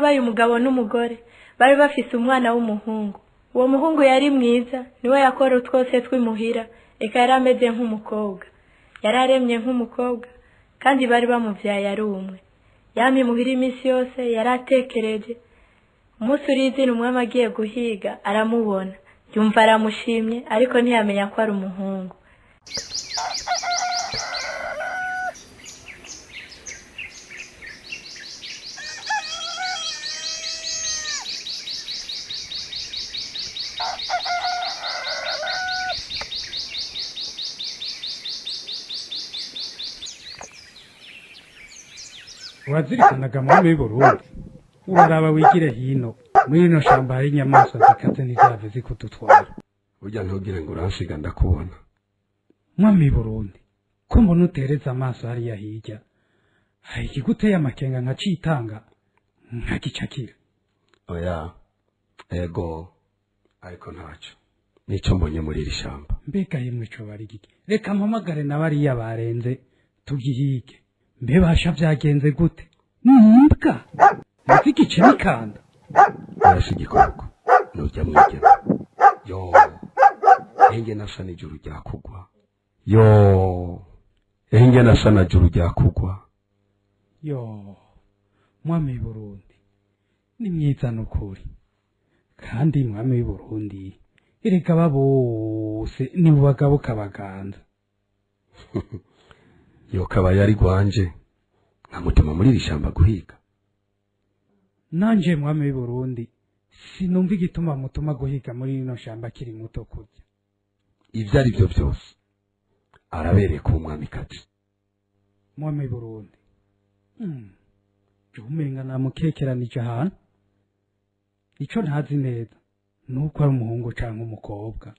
Harabaye umugabo n'umugore bari bafise umwana w'umuhungu. Uwo muhungu yari mwiza, niwe yakora utwose tw'imuhira, eka yari ameze nk'umukobwa. Yari aremye nk'umukobwa, kandi bari bamuvyaye ari umwe. Yamye imuhira iminsi yose, yari atekereje. Umunsi urizina umwami agiye guhiga, aramubona. Yumva aramushimye, ariko ntiyamenya ko ari umuhungu. Urazirikanaga mwami w'i Burundi, uraraba wigire hino muri rino shamba, hari inyamaswa zikaze, ntizave zikudutwara. Burya ntugire ngo uransiga, ndakubona. Mwami w'i Burundi, ko mbona utereza amaso hariya hirya, hari ikiguteye amakenga nkacitanga nkagicakira? Oya, ego, ariko ntacyo nico mbonye muri iri shamba. Mbega yemwe, co bari giki? Reka mpamagare na bariya barenze tugihige. Mbe basha, vyagenze gute? Nimbwa muzigice nikanda. Arashe igikoko, nujya mwigema yo enge nasa n'ijuru ryakugwa, yo enge nasa na juru ryakugwa. Yo mwami w'i Burundi ni mwiza nukuri, kandi mwami w'i Burundi, erega aba bose ni mu bagabo kabaganza. Yo kaba yari gwanje nkamutuma muri iri shamba guhiga. Nanje mwami w'i Burundi, sinumva igituma mutuma guhiga muri rino shamba akiri muto kurya. Ibyo ari byo byose arabereye kuba umwamikazi. Mwami w'i Burundi, umenga namukekeranije ahantu. Ico ntazi neza nuko ari umuhungu canke umukobwa.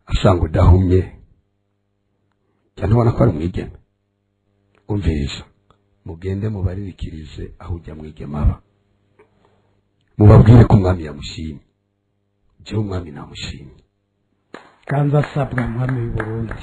Asanga udahumye cyane, ubona ko ari umwigeme. Umviriza, mugende mubaririkirize aho ujya mwigeme aba, mubabwire ko umwami yamushimye. Jewe umwami namushimye. Ganza asabwa, mwami w'i Burundi.